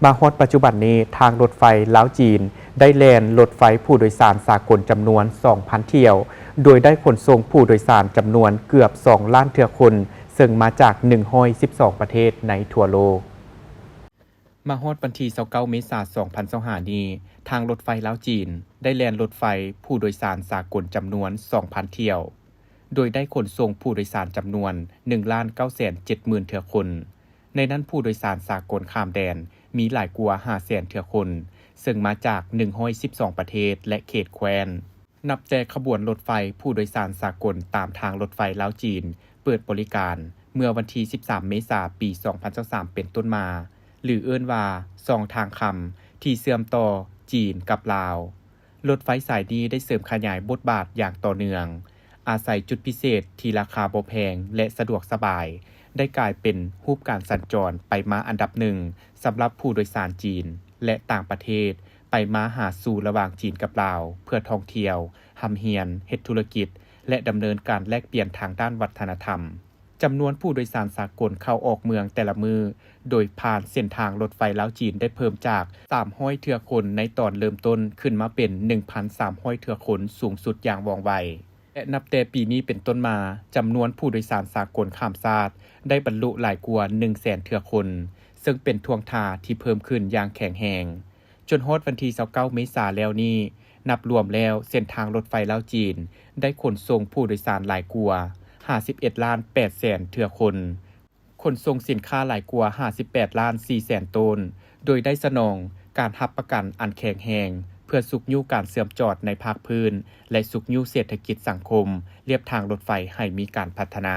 ມາຮອດປັດຈຸບັນນີ້, ທາງລົດໄຟລາວ-ຈີນ ໄດ້ແລ່ນລົດໄຟຜູ້ໂດຍສານສາກົນຈຳນວນ ສອງພັນ ຖ້ຽວ, ໂດຍໄດ້ຂົນສົ່ງຜູ້ໂດຍສານຈຳນວນເກືອບ ສອງລ້ານ ເທື່ອຄົນ, ເຊິ່ງມາຈາກ ໜຶ່ງຮ້ອຍສິບສອງ ປະເທດໃນທົ່ວໂລກ. ມາຮອດວັນທີ ຊາວເກົ້າ ເມສາ ສອງພັນຊາວຫ້າ ນີ້, ທາງລົດໄຟລາວ-ຈີນ ໄດ້ແລ່ນລົດໄຟຜູ້ໂດຍສານສາກົນຈຳນວນ ສອງພັນ ຖ້ຽວ, ໂດຍໄດ້ຂົນສົ່ງຜູ້ໂດຍສານຈຳນວນ ໜຶ່ງລ້ານເກົ້າແສນເຈັດໝື່ນ ເທື່ອຄົນ. ໃນນັ້ນຜູ້ໂດຍສານສາກົນຂ້າມແດນມີຫຼາຍກວ່າ ຫ້າແສນ ເທື່ອຄົນ, ເຊິ່ງມາຈາກ ໜຶ່ງຮ້ອຍສິບສອງ ປະເທດ ແລະ ເຂດແຄວ້ນ. ນັບແຕ່ຂະບວນລົດໄຟຜູ້ໂດຍສານສາກົນຕາມທາງລົດໄຟລາວ-ຈີນ ເປີດບໍລິການເມື່ອວັນທີ ສິບສາມ ເມສາ ປີ ສອງພັນຊາວສາມ ເປັນຕົ້ນມາ, ຫຼື ເອີ້ນວ່າ ຊ່ອງທາງຄຳ ທີ່ເຊື່ອມຕໍ່ຈີນກັບລາວ. ລົດໄຟສາຍນີ້ໄດ້ເສີມຂະຫຍາຍບົດບາດຢ່າງຕໍ່ເນື່ອງ, ອາໄສຈຸດພິເສດທີ່ລາຄາບໍ່ແພງ ແລະ ສະດວກສະບາຍ, ໄດ້ກາຍເປັນຮູບການສັນຈອນໄປມາອັນດັບໜຶ່ງສຳລັບຜູ້ໂດຍສານຈີນ ແລະ ຕ່າງປະເທດ ໄປມາຫາສູ່ລະຫວ່າງຈີນກັບລາວ ເພື່ອທ່ອງທ່ຽວ, ຮ່ຳຮຽນ, ເຮັດທຸລະກິດ ແລະ ດຳເນີນການແລກປ່ຽນທາງດ້ານວັດທະນະທຳ. ຈຳນວນຜູ້ໂດຍສານສາກົນເຂົ້າອອກເມືອງແຕ່ລະມື້ ໂດຍຜ່ານເສັ້ນທາງລົດໄຟລາວ-ຈີນ ໄດ້ເພີ່ມຈາກ ສາມຮ້ອຍ ເທື່ອຄົນໃນຕອນເລີ່ມຕົ້ນ ຂຶ້ນມາເປັນ ໜຶ່ງພັນສາມຮ້ອຍ ເທື່ອຄົນ ສູງສຸດຢ່າງວ່ອງໄວ. ແລະ ນັບແຕ່ປີນີ້ເປັນຕົ້ນມາ, ຈຳນວນຜູ້ໂດຍສານສາກົນຂ້າມຊາດ ໄດ້ບັນລຸຫຼາຍກວ່າ ໜຶ່ງແສນ ເທື່ອຄົນ, ເຊິ່ງເປັນທ່ວງທ່າທີ່ເພີ່ມຂຶ້ນຢ່າງແຂງແຮງ. ຈົນຮອດວັນທີ ຊາວເກົ້າ ເມສາແລ້ວນີ້, ນັບລວມແລ້ວ ເສັ້ນທາງລົດໄຟລາວ-ຈີນ ໄດ້ຂົນສົ່ງຜູ້ໂດຍສານຫຼາຍກວ່າ ຫ້າສິບເອັດລ້ານແປດແສນ ເທື່ອຄົນ, ຂົນສົ່ງສິນຄ້າຫຼາຍກວ່າ ຫ້າສິບແປດລ້ານສີ່ແສນ ໂຕນ, ໂດຍໄດ້ສະໜອງການຮັບປະກັນອັນແຂງແຮງ ເພື່ອຊຸກຍູ້ການເຊື່ອມຈອດໃນພາກພື້ນ ແລະ ຊຸກຍູ້ເສດຖະກິດສັງຄົມລຽບທາງລົດໄຟໃຫ້ມີການພັດທະນາ.